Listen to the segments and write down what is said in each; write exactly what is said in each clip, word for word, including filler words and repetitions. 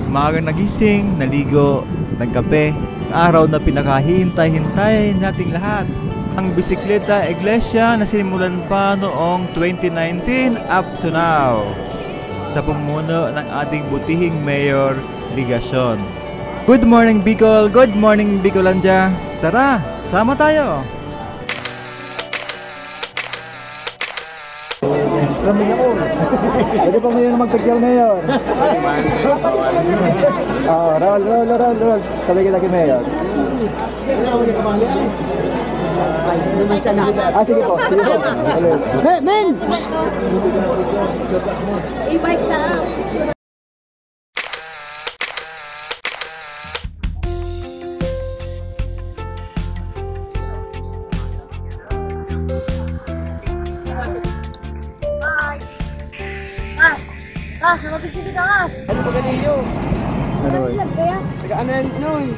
Maagang nagising, naligo, nagkape. Ang araw na pinakahihintay-hintay nating lahat. Ang Bisikleta Iglesia na sinimulan pa noong twenty nineteen up to now. Sa pumuno ng ating butihing Mayor Legacion. Good morning, Bicol! Good morning, Bicolandia! Tara, sama tayo! Kami na po. Pwede po ngayon magpicture ngayon. Ah, roll, roll, roll, roll. Sabi kita kay Mayor. Ah, sige po, sige po. Hey, men! Psst! I-bike na. Kas, kas, mapigpigil ka, kas. Ano ba ganun yun? Ano, Ano eh? Vlog kaya? Taga ano yan, ano eh?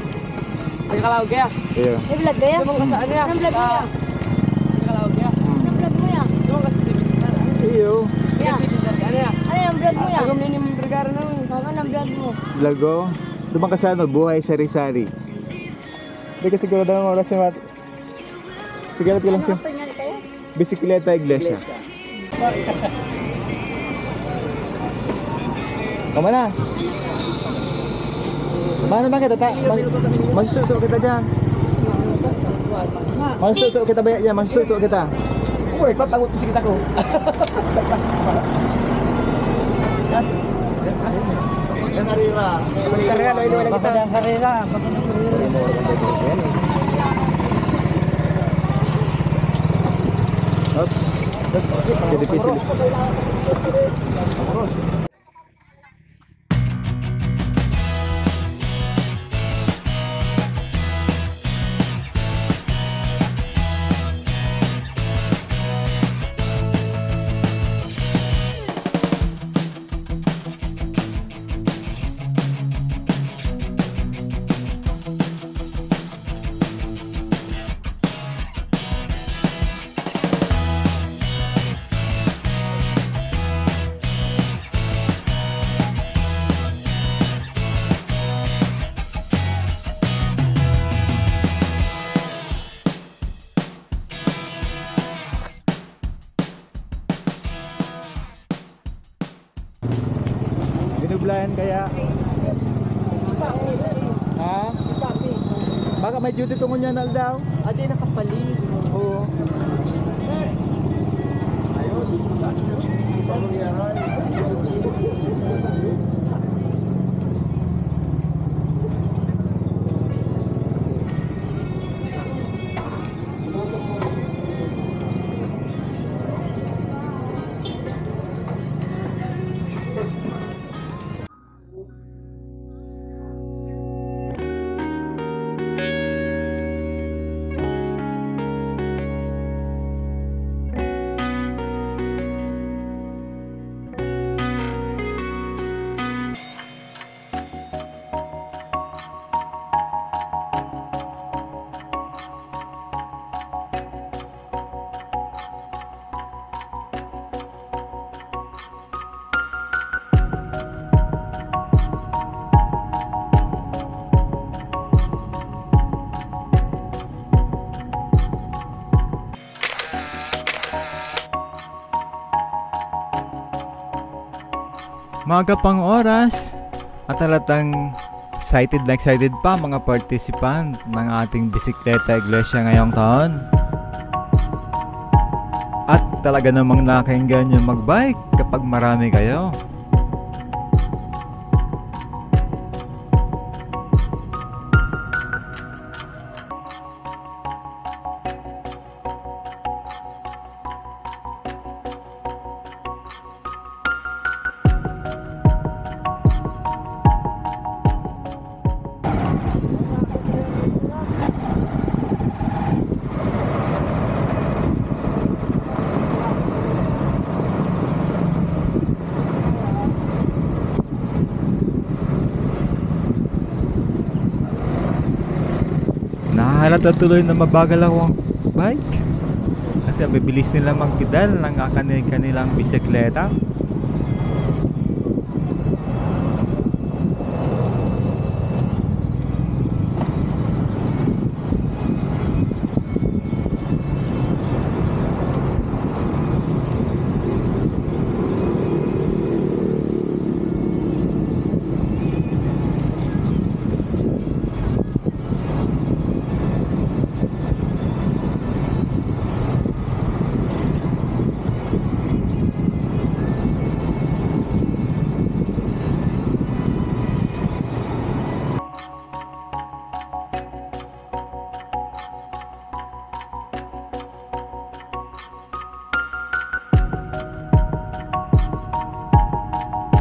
Taga Calao kaya? Iyo. May vlog kaya? Dumang ka sa ano yan? Anong vlog mo Sa yan? Taga Calao kaya? Anong vlog mo yan? Dumang ka sa Civic Star, ano? Iyo. Taga Yeah. Civic Star ka, ano yan? Ano yung vlog mo yan? Taga Minim Vergara na eh. Tama ng vlog mo. Vlog ko? Dumang ka sa ano? Buhay Sari-Sari. Hindi ka sigurado ang oras ni Mat-, Sige, ka lang siya. Ano ka, Iglesia? Bisikleta Iglesia. Iglesia. Tama na. Mano ba kita, ta? Mas-, masususo kita dyan. Masususo kita ba yan? Masususo kita. Uy, patangot ko, sige, tako. Karera, may iwan na kita. Karera, baka ng karera. Oops. Kaya difícil. Binublayan kaya? Ha? Baka may duty tungon niya na daw. Adi, nakapalit. Oo. Maaga pang oras at halatang excited na excited pa mga participant ng ating Bisikleta Iglesia ngayong taon. At talaga namang nakakainggan yung magbike kapag marami kayo. Nahahalata tuloy na mabagal akong bike kasi ang bibilis nila magpedal ng kani-, kanilang bisikleta.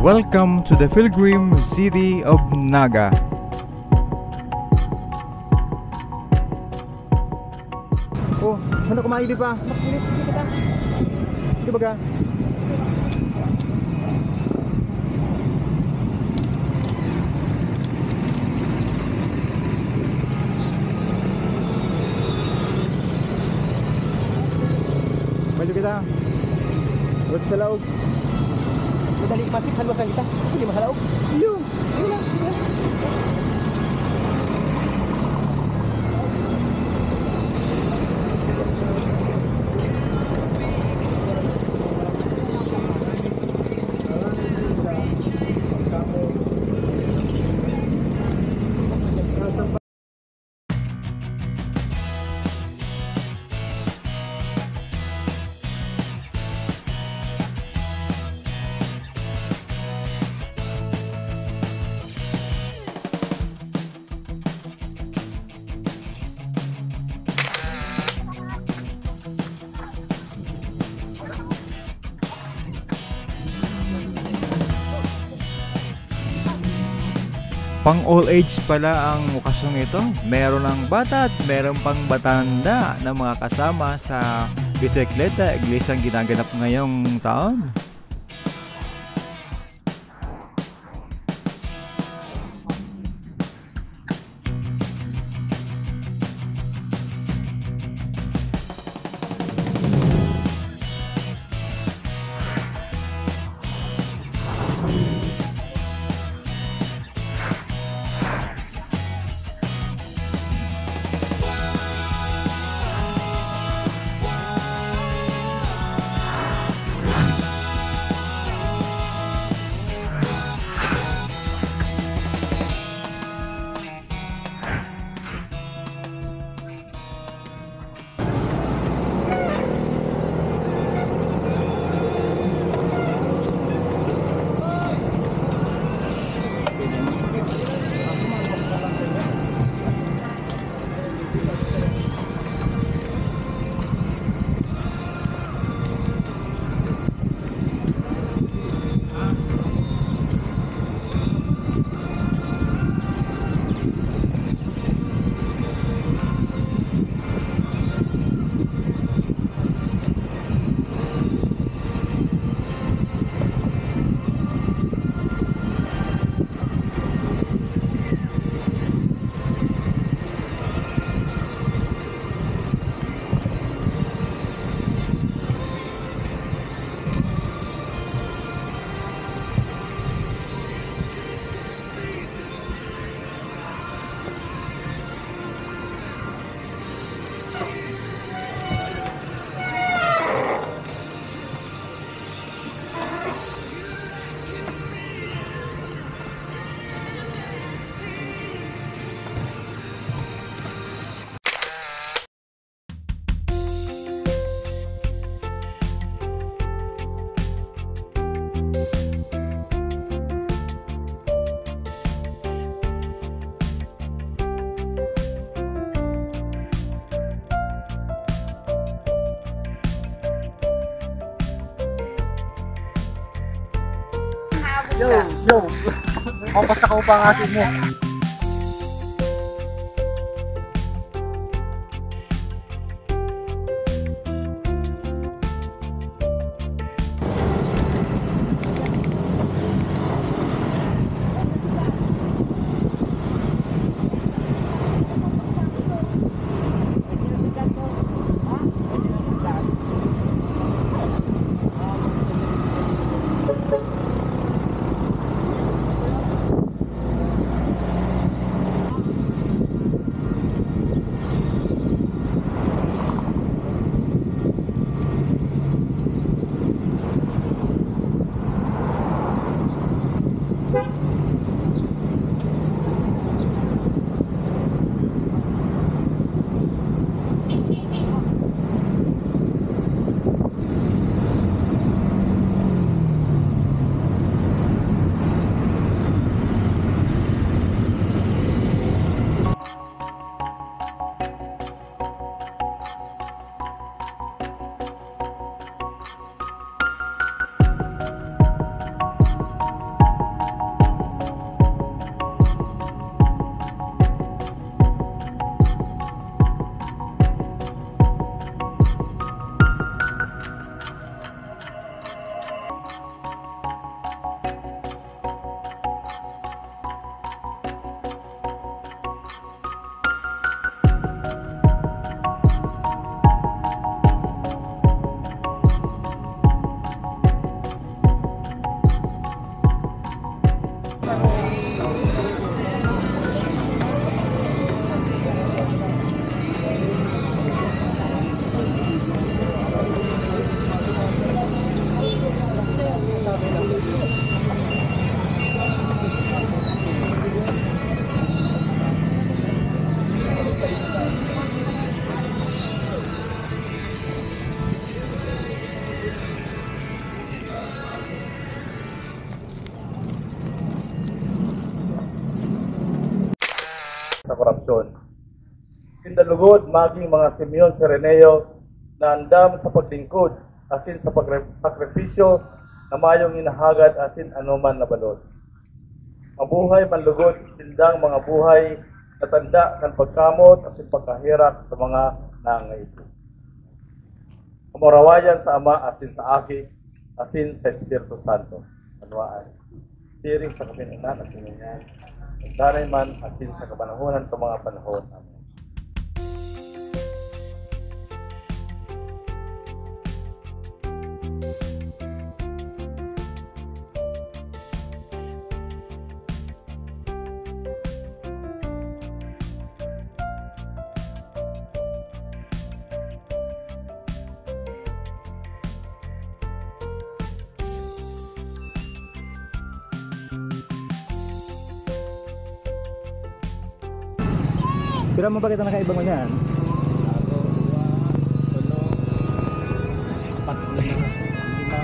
Welcome to the Pilgrim City of Naga. Oh, ano kumain di pa? Makilit, hindi kita. Di ba ka? Balik kita. Ba't sa laog? Madali kasi, haluwasan kita. Hindi mahalaog. Yun. Sige lang, sige lang. Pang all age pala ang okasyong ito. Meron ng bata at meron pang matanda na mga kasama sa bisikleta, iglesyang ginaganap ngayong taon. Yo, yo. Mapas na ka upang asin mo. korupsyon. Kinda lugod magin mga Simeon Cireneo na andam sa paglingkod asin sa pagre-, sakripisyo na mayong hinahagad asin anoman na balos. Mabuhay man lugod sindang mga buhay na tanda kan pagkamot asin pagkaherak sa mga nangangaipo. Kamurawayan sa Ama asin sa Aki asin sa Espiritu Santo. Manuwaan. Siring sa kapinunaan asin ngunyan, danay man asin sa kapanahonan kan mga panahon. Amen. Pira man ba kita nakaibang niyan? Ato, dua, tulo, apat, lima. Lima.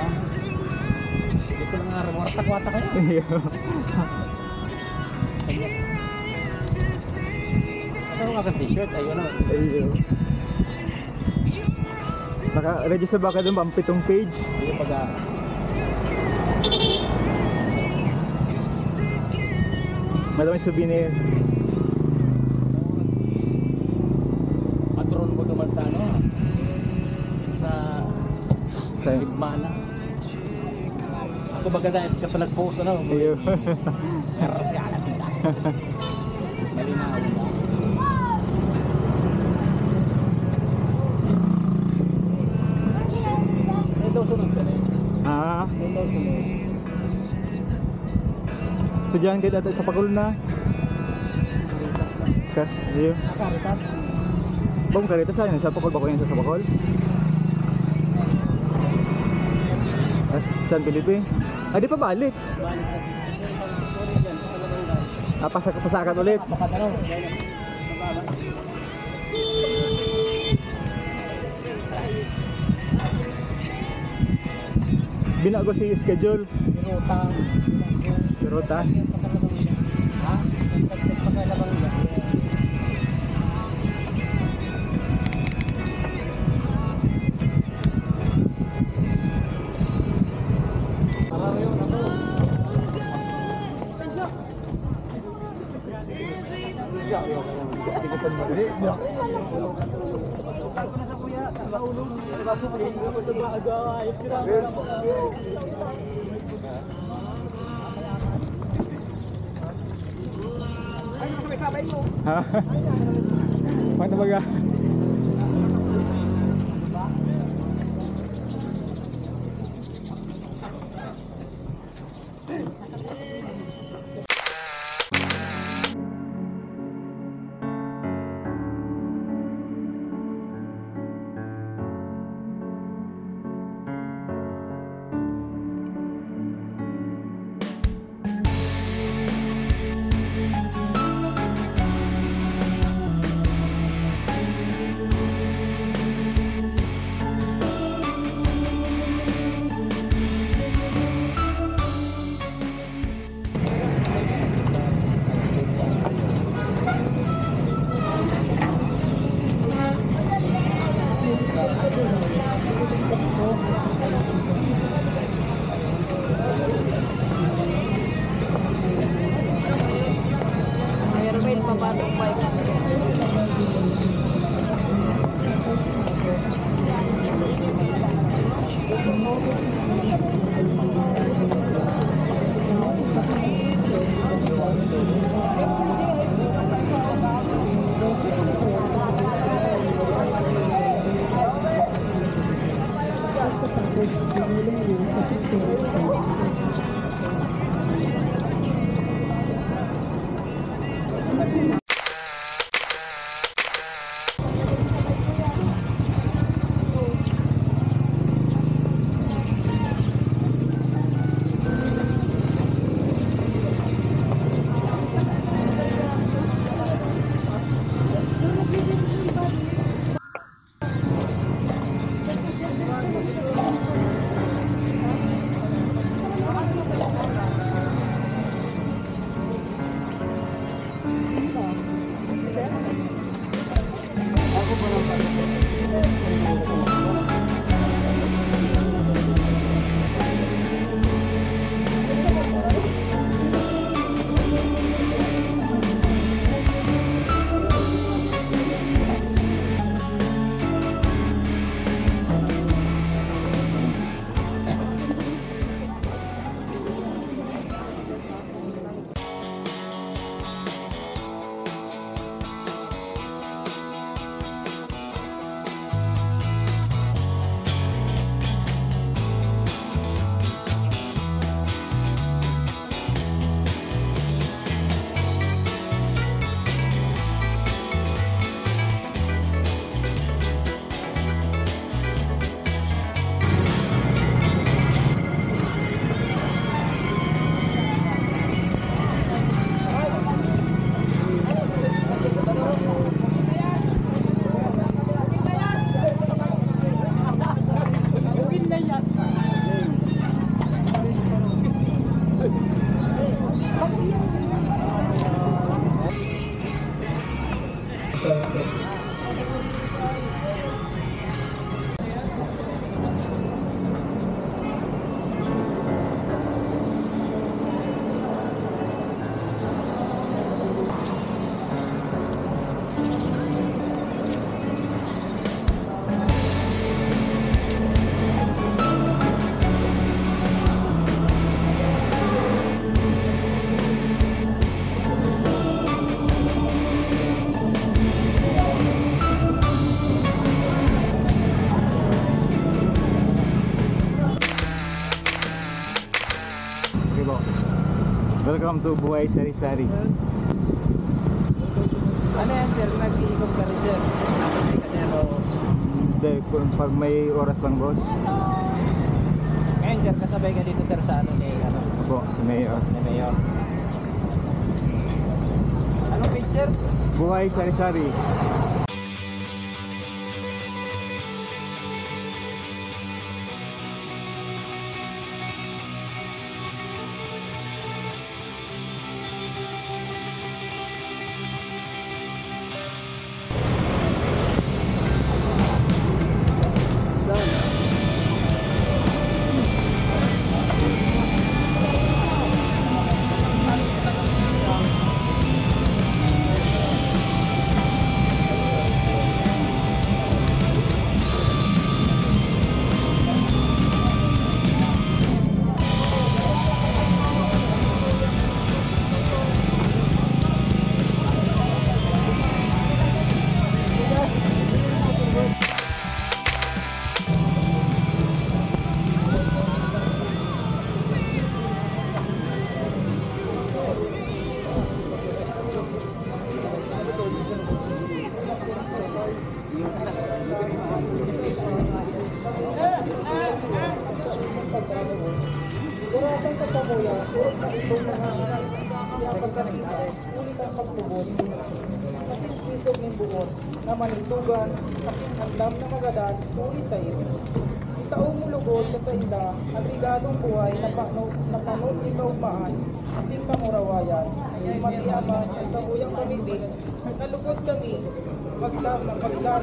Dito na nga, ramorta, kwata kayo. Iyo. Ano nga kang t-shirt? Ayun, ano? Iyo. Naka-register ba ka dun, pang pitong page? Hindi pa ga- Madaming souvenir. Patron ko naman sa ano, sa Sa Higmana. Ako baga dahil ka pa nag-post, ano? Iyo. Pero siya na sila. Malinaw na. May daw sunod ka na. Ah. May daw sunod. So, diyan kayo dati sa Pacol na? Ka, iyo. Caritas. Bang Caritas, ayun, sa Pacol, bako yun sa Pacol? Ah, San Felipe? Ah, di pa balik? Ah, pasa-, pasakat ulit. Binago si schedule. Ruta. Ruta. Ha? Ha? Paano baga? Meron pa yung papatong pa. Welcome to Buhay Sari-Sari. Ano yan, sir? Nag-iikot ka rin, sir? Nasa may ka, sir, o... Hindi, kung pag may oras lang, boss. Ngayon, sir, kasabay ka dito, sir, sa ano ni, ano, Opo, Mayor. ni Mayor. Anong page, sir? Buhay Sari-Sari. Huli kan pagtubod, sa sisog nin buot na manintugan, saking andam na magadan, huli sa iyo. Itao mo lugod sa sainda an regalong buhay na pano, na pano nin kaugmaan, asin kamurawayan. Matiaman an samuyang pamipig, kalugod kami, maglam, maglam.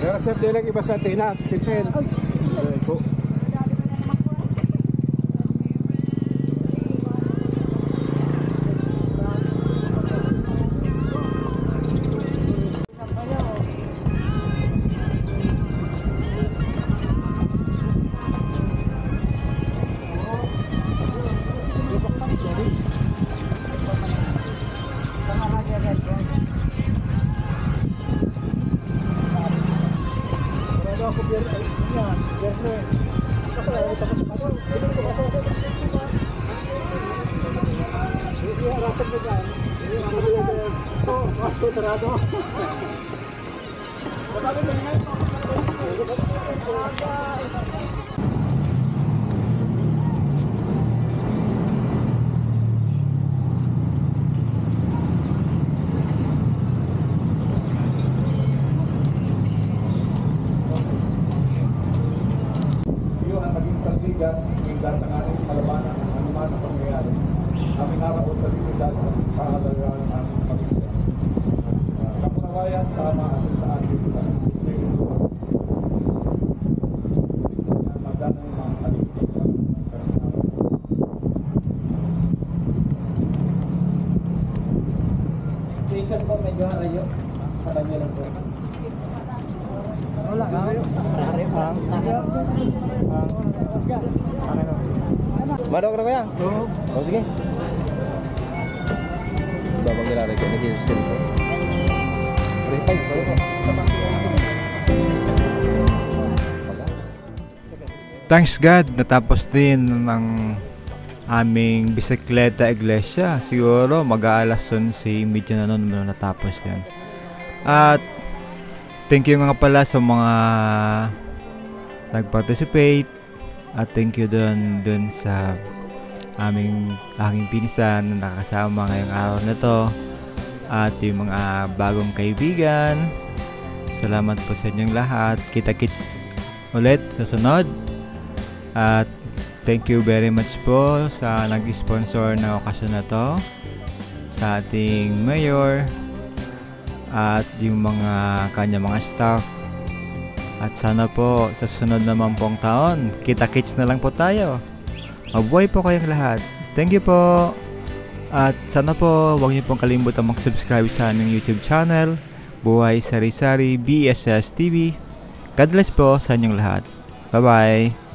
Pero sir, di lang iba sa Atenas, si Pen. Ay, po. Iyo ang naging sandigan nin datanganing malabanan ang anuman na pangyayari. Kami naraot sa dignidad asin kahalalyahan an pamilya. Kamurawayan sa ama asin sa aki asin sa Espiritu Santo. Magdanay man asin sa Station po, medyo harayo. Sa kanya lang po. Madok na kaya? Oo. O, sige. Babang ginari ko, nag-i-cellphone. Reply, sorry po. Thanks God, natapos din ang aming bisikleta iglesia. Siguro mag-aalas onse y media na nun nung natapos yan. At thank you nga pala sa mga nag-participate. At thank you dun, dun sa aming, aking pinsan na nakasama ngayong araw na to. At yung mga bagong kaibigan, salamat po sa inyong lahat. Kita-kits ulit sa sunod. At thank you very much po sa nag-sponsor ng okasyon na to, sa ating mayor at yung mga kanya mga staff. At sana po sa sunod naman pong taon, kita-kits na lang po tayo. Mabuhay po kayong lahat. Thank you po. At sana po huwag niyo pong kalimutang mag-subscribe sa aming YouTube channel, Buhay Sari-Sari B S S T V. God bless po sa inyong lahat. Bye-bye.